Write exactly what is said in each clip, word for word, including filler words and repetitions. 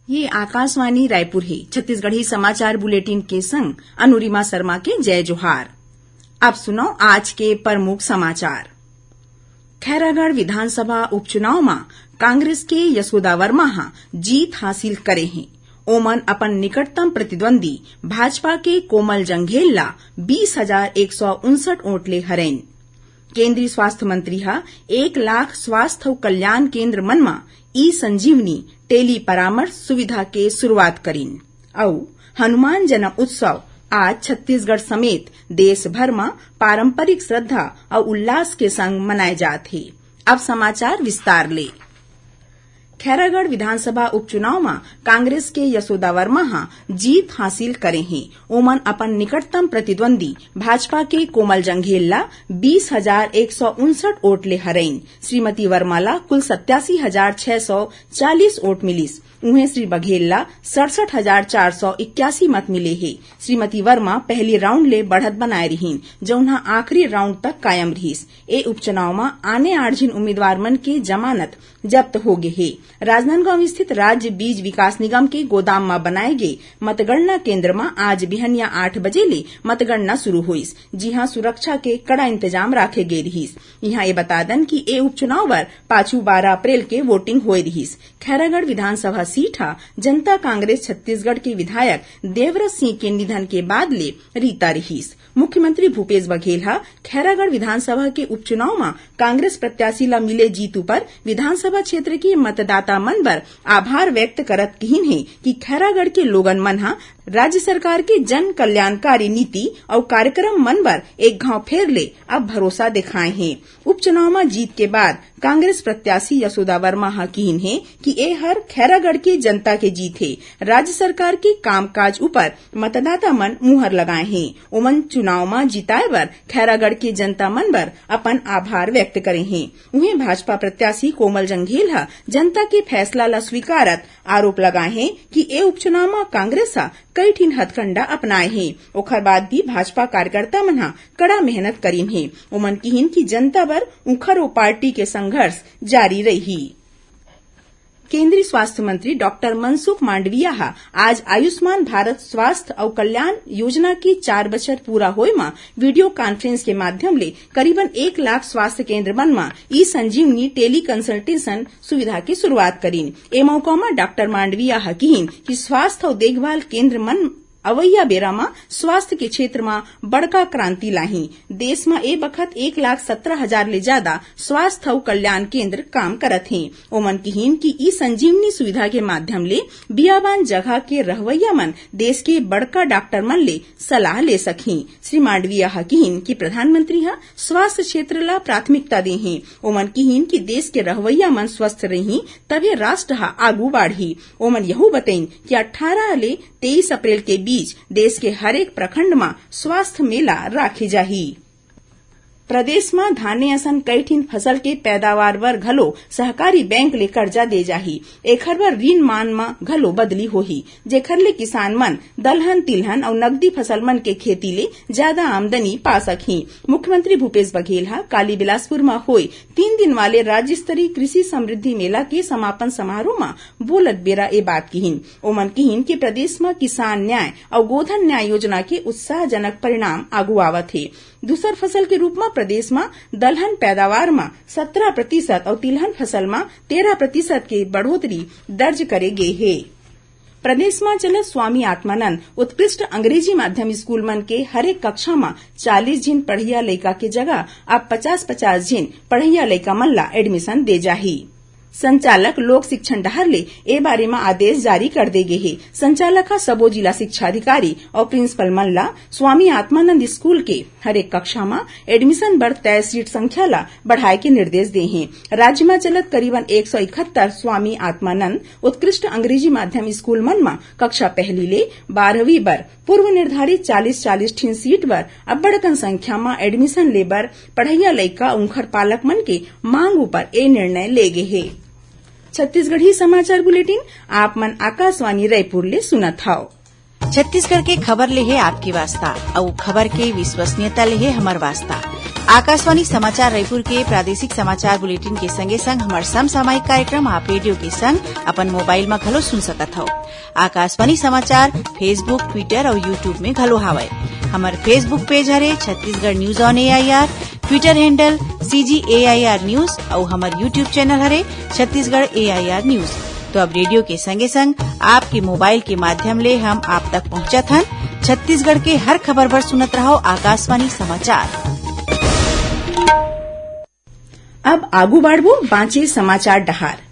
ये आकाशवाणी रायपुर हे। छत्तीसगढ़ी समाचार बुलेटिन के संग अनुरिमा शर्मा के जय जोहार। अब सुनव आज के प्रमुख समाचार। खैरागढ़ विधानसभा उपचुनाव म कांग्रेस के यशोदा वर्मा ह जीत हासिल करे हे। ओमन अपन निकटतम प्रतिद्वंदी भाजपा के कोमल जंघेल ला बीस हजार एक सौ उनसठ वोट ले हरैन। केंद्रीय स्वास्थ्य मंत्री ह एक लाख स्वास्थ्य अउ कल्याण केंद्र मन म ई संजीवनी टेली परामर्श सुविधा के शुरुआत करिन। अउ हनुमान जन्म उत्सव आज छत्तीसगढ़ समेत देश भर म पारंपरिक श्रद्धा अउ उल्लास के संग मनाए जात हे। अब समाचार विस्तार ले। खैरागढ़ विधानसभा उपचुनाव म कांग्रेस के यशोदा वर्मा ह जीत हासिल करे हे। ओमन अपन निकटतम प्रतिद्वंदी भाजपा के कोमल जंघेल ला बीस हजार एक सौ उनसठ वोट ले हरैन। श्रीमती वर्मा ला कुल सत्यासी हजार छह सौ चालीस वोट मिलिस। उहें श्री बघेल ला सड़सठ हजार चार सौ इक्यासी मत मिले हे। श्रीमती वर्मा पहली राउंड ले बढ़त बनाए रिहीन, जउन ह आखिरी राउंड तक कायम रिहिस। ए उपचुनाव म आने आठ झिन उम्मीदवार मन के जमानत जब्त हो गे हे। राजनांदगांव स्थित राज्य बीज विकास निगम के गोदाम म बनाए गे मतगणना केंद्र म आज बिहनिया आठ बजे ले मतगणना शुरू होइस, जिहां सुरक्षा के कड़ा इंतजाम राखे गे रिहिस। इहां ए बता दन कि ए उपचुनाव बर पाछू बारह अप्रैल के वोटिंग होए रिहिस। खैरागढ़ विधानसभा सीट ह जनता कांग्रेस छत्तीसगढ़ के विधायक देवव्रत सिंह के निधन के बाद ले रिता रिहिस। मुख्यमंत्री भूपेश बघेल ह खैरागढ़ विधानसभा के उपचुनाव म कांग्रेस प्रत्याशी ला मिले जीत उपर विधानसभा क्षेत्र के मतदाता मन बर आभार व्यक्त करत किहिन हे कि खैरागढ़ के लोगन मन ह राज्य सरकार के जन कल्याणकारी नीति अउ कार्यक्रम मन बर एक घांव फेर ले अब भरोसा दिखाए हे। उपचुनाव म जीत के बाद कांग्रेस प्रत्याशी यशोदा वर्मा ह किहिन हे कि ए हर खैरागढ़ के जनता के जीत हे। राज्य सरकार के कामकाज उपर मतदाता मन मुहर लगाए हे। ओमन चुनाव म जिताए बर खैरागढ़ के जनता मन बर अपन आभार व्यक्त करे हे। उहें भाजपा प्रत्याशी कोमल जंघेल ह जनता के फैसला ल स्वीकारत आरोप लगाए हे कि ए उपचुनाव म कांग्रेस ह कई ठिन हथकंडा अपनाए हे, ओखर बाद भी भाजपा कार्यकर्ता मन ह कड़ा मेहनत करिन हे। ओमन किहिन कि जनता बर उंखर ओ पार्टी के संघर्ष जारी रही। केंद्रीय स्वास्थ्य मंत्री डॉक्टर मनसुख मांडविया ह आज आयुष्मान भारत स्वास्थ्य अउ कल्याण योजना के चार बछर पूरा होए म वीडियो कॉन्फ्रेंस के माध्यम ले करीबन एक लाख स्वास्थ्य केंद्र मन म ई संजीवनी टेली कंसल्टेशन सुविधा के शुरुआत करिन। ए मौका म डॉक्टर मांडविया ह किहिन कि स्वास्थ्य अउ देखभाल केंद्र मन अवइया बेरा म स्वास्थ्य के क्षेत्र म बड़का क्रांति लाही। देश म ए बखत एक लाख सत्रह हजार ले जादा स्वास्थ्य अउ कल्याण केंद्र काम करत हें। ओमन किहिन कि ई संजीवनी सुविधा के माध्यम ले बियाबान जगह के रहवइया मन देश के बड़का डॉक्टर मन ले सलाह ले सकही। श्री मांडविया ह किहिन कि प्रधानमंत्री ह स्वास्थ्य क्षेत्र ला प्राथमिकता दे हें। ओमन किहिन कि देश के रहवइया मन स्वस्थ रही, तभे राष्ट्र ह आगू बाढ़ही। ओमन यहू बतइन कि अट्ठारह ले तेईस अप्रैल के बीच देश के हरेक प्रखंड म स्वास्थ्य मेला राखे जाही। प्रदेश म धाने असन कई ठिन फसल के पैदावार बर घलो सहकारी बैंक ले कर्जा दे जाही। एखर बर ऋण मान म घलो बदली होही, जेखर ले किसान मन दलहन, तिलहन अउ नकदी फसल मन के खेती ले जादा आमदनी पा सकही। मुख्यमंत्री भूपेश बघेल ह काली बिलासपुर म होए तीन दिन वाले राज्य स्तरीय कृषि समृद्धि मेला के समापन समारोह म बोलत बेरा ए बात किहिन। ओमन किहिन कि प्रदेश म किसान न्याय अउ गोधन न्याय योजना के उत्साहजनक परिणाम आगू आवत हे। दूसर फसल के रूप म प्रदेश म दलहन पैदावार म सत्रह प्रतिशत अउ तिलहन फसल म तेरह प्रतिशत के बढ़ोतरी दर्ज करे गे हे। प्रदेश म चलत स्वामी आत्मानंद उत्कृष्ट अंग्रेजी माध्यम स्कूल मन के हरेक कक्षा म चालीस झिन पढ़इया लइका के जगह अब पचास पचास झिन पढ़इया लइका मन ला एडमिशन दे जाही। संचालक लोक शिक्षण डहार ले ए बारे म आदेश जारी कर दे गे हे। संचालक ह सबो जिला शिक्षा अधिकारी अउ प्रिंसिपल मन ला स्वामी आत्मानंद स्कूल के हरेक कक्षा म एडमिशन बर तय सीट संख्या ला बढ़ाए के निर्देश दे हे। राज्य म चलत करीबन एक सौ इकहत्तर स्वामी आत्मानंद उत्कृष्ट अंग्रेजी माध्यम स्कूल मन म कक्षा पहली ले बारहवीं बर पूर्व निर्धारित चालीस चालीस ठिन सीट बर अब्बड़ अकन संख्या म एडमिशन ले बर पढ़इया लइका उंखर पालक मन के मांग उपर ए निर्णय ले गे हे। छत्तीसगढ़ी समाचार बुलेटिन आप मन आकाशवाणी रायपुर ले सुनत हव। छत्तीसगढ़ के खबर ले हे आपके वास्ता, अउ खबर के विश्वसनीयता ले हे हमर वास्ता। आकाशवाणी समाचार रायपुर के प्रादेशिक समाचार बुलेटिन के संगे संग हमर समसामयिक कार्यक्रम आप रेडियो के संग अपन मोबाइल म घलो सुन सकत हव। आकाशवाणी समाचार Facebook, Twitter अउ YouTube में घलो हावय। हमर Facebook पेज हरे Chhattisgarh news on AIR, Twitter handle CG AIR news अउ हमर YouTube चैनल हरे छत्तीसगढ़ एआईआर न्यूज। तो अब रेडियो के संगे संग आपके मोबाइल के माध्यम ले हम आप तक पहुंचत हन। छत्तीसगढ़ के हर खबर बर सुनत रहव आकाशवाणी समाचार। अब आगू बाढ़बो बांचे समाचार डहार।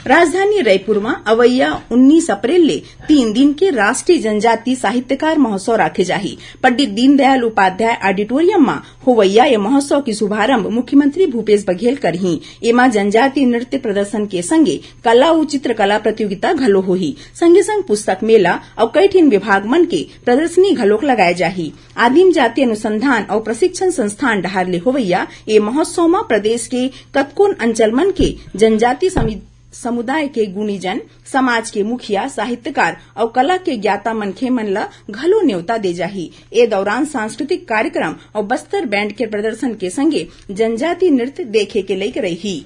राजधानी रायपुर म अवइया उन्नीस अप्रैल ले तीन दिन के राष्ट्रीय जनजाति साहित्यकार महोत्सव राखे जाही। पंडित दीनदयाल उपाध्याय ऑडिटोरियम म होवइया ये महोत्सव के शुभारंभ मुख्यमंत्री भूपेश बघेल करही। एमा जनजाति नृत्य प्रदर्शन के संगे कला अउ चित्रकला प्रतियोगिता घलो होही। संगे संग पुस्तक मेला अउ कई ठिन विभाग मन के प्रदर्शनी घलोक लगाए जाही। आदिम जाति अनुसंधान अउ प्रशिक्षण संस्थान डहार ले होवइया ए महोत्सव म प्रदेश के कतकोन अंचल मन के जनजाति समी-, समुदाय के गुणीजन, समाज के मुखिया, साहित्यकार अउ कला के ज्ञाता मनखे मन ल घलो नेवता दे जाही। ए दौरान सांस्कृतिक कार्यक्रम अउ बस्तर बैंड के प्रदर्शन के संगे जनजाति नृत्य देखे के लइक रही।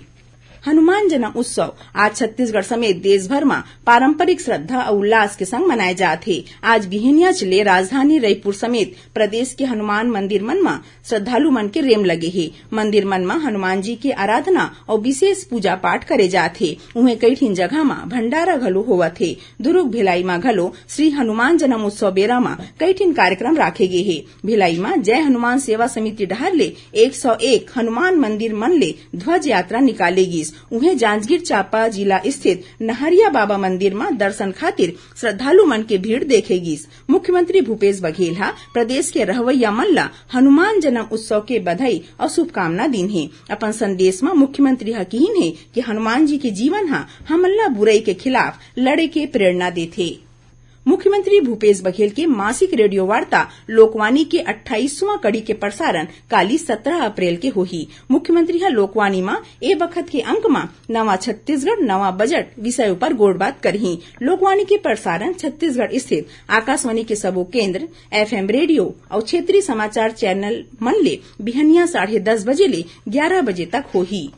हनुमान जन्म उत्सव आज छत्तीसगढ़ समेत देश भर म पारंपरिक श्रद्धा अउ उल्लास के संग मनाए जात हे। आज बिहनियाच ले राजधानी रईपुर समेत प्रदेश के हनुमान मंदिर मन म श्रद्धालु मन के रेम लगे हे। मंदिर मन म हनुमान जी के आराधना अउ विशेष पूजा पाठ करे जात हे। उहें, कई ठिन जगह म भंडारा घलो होवत हे। दुरूग भिलाई म घलो श्री हनुमान जन्म उत्सव बेरा म कई ठिन कार्यक्रम राखे गे हे। भिलाई म जय हनुमान सेवा समिति डहार ले एक सौ एक हनुमान मंदिर मन ले ध्वज यात्रा निकाले गिस। उहें, जांजगीर चांपा जिला स्थित नहरिया बाबा मंदिर म दर्शन खातिर श्रद्धालु मन के भीड़ देखे गिस। मुख्यमंत्री भूपेश बघेल ह प्रदेश के रहवइया मन ल हनुमान जन्म उत्सव के बधाई अउ शुभकामना दीन हे। अपन संदेश म मुख्यमंत्री ह किहीन हे कि हनुमान जी के जीवन ह हमन ल बुरई के खिलाफ लड़े के प्रेरणा देथे। मुख्यमंत्री भूपेश बघेल के मासिक रेडियो वार्ता लोकवाणी के अट्ठाईसवां कड़ी के प्रसारण काली सत्रह अप्रैल के होही। मुख्यमंत्री ह लोकवाणी म ए बखत के अंक म नवा छत्तीसगढ़, नवा बजट विषय उपर गोठबात करही। लोकवाणी के प्रसारण छत्तीसगढ़ स्थित आकाशवाणी के सबो केंद्र, एफएम रेडियो अउ क्षेत्रीय समाचार चैनल मन ले बिहनिया साढ़े दस बजे ले ग्यारह बजे तक होही।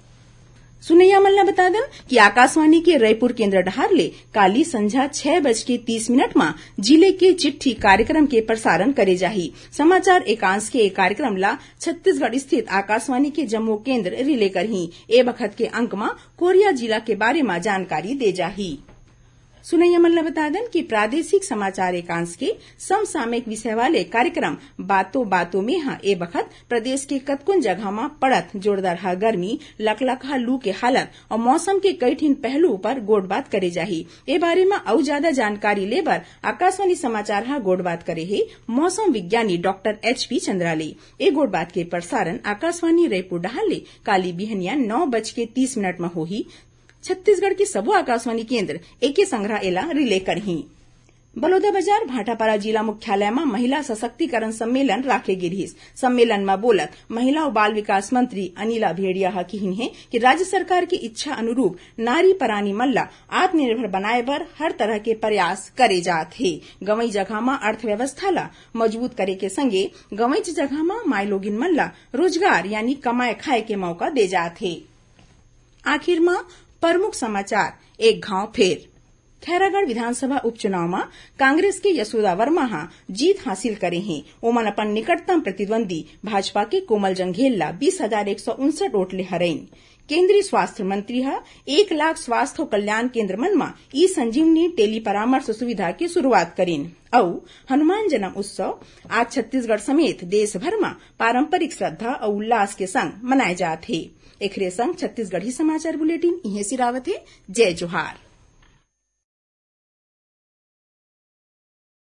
सुनइया मन ल बता दन कि आकाशवाणी के रईपुर केंद्र डहार ले काली संझा छह बज के तीस मिनट म जिले के चिट्ठी कार्यक्रम के प्रसारण करे जाही। समाचार एकांश के ए कार्यक्रम ल छत्तीसगढ़ स्थित आकाशवाणी के जम्मो केंद्र रिले करही। ए बखत के अंक म कोरिया जिला के बारे म जानकारी दे जाही। सुनइया मन ल बता दन कि प्रादेशिक समाचार एकांश के समसामयिक विषय वाले कार्यक्रम बातों बातों में ह ए बखत प्रदेश के कतकोन जगह म पड़त जोरदारहा गर्मी, लकलकहा लू के हालत अउ मौसम के कई ठिन पहलू उपर गोठबात करे जाही। ए बारे म अउ जादा जानकारी ले बर आकाशवाणी समाचार ह गोठबात करे हे मौसम विज्ञानी डॉक्टर एचपी चंद्रा ले। ए गोठबात के प्रसारण आकाशवाणी रईपुर डहार ले काली बिहनिया नौ बज के तीस मिनट म होही। छत्तीसगढ़ के सबो आकाशवाणी केंद्र एके संघरा एला रिले करही। बलौदाबाजार भाटापारा जिला मुख्यालय म महिला सशक्तिकरण सम्मेलन राखे गे रिहिस। सम्मेलन म बोलत महिला अउ बाल विकास मंत्री अनिला भेड़िया ह किहिन हे कि राज्य सरकार के इच्छा अनुरूप नारी परानी मन ल आत्मनिर्भर बनाए बर हर तरह के प्रयास करे जात हे। गंवई जगह म अर्थव्यवस्था ल मजबूत करे के संगे गंवईच जगह म माईलोगिन मन ल रोजगार यानी कमाए खाए के मौका दे जात हे। आखिर म प्रमुख समाचार एक घांव फेर। खैरागढ़ विधानसभा उपचुनाव म कांग्रेस के यशोदा वर्मा ह जीत हासिल करे हे। ओमन अपन निकटतम प्रतिद्वंदी भाजपा के कोमल जंघेल ल बीस हजार एक सौ उनसठ वोट ले हरइन। केंद्रीय स्वास्थ्य मंत्री ह एक लाख स्वास्थ्य कल्याण केंद्र मन म ई संजीवनी टेली परामर्श सुविधा के शुरुआत करिन। अउ हनुमान जन्म उत्सव आज छत्तीसगढ़ समेत देश भर म पारंपरिक श्रद्धा अउ उल्लास के संग मनाए जात हे। एखरे संग छत्तीसगढ़ी समाचार बुलेटिन इहें सिरावत हे। जय जोहार।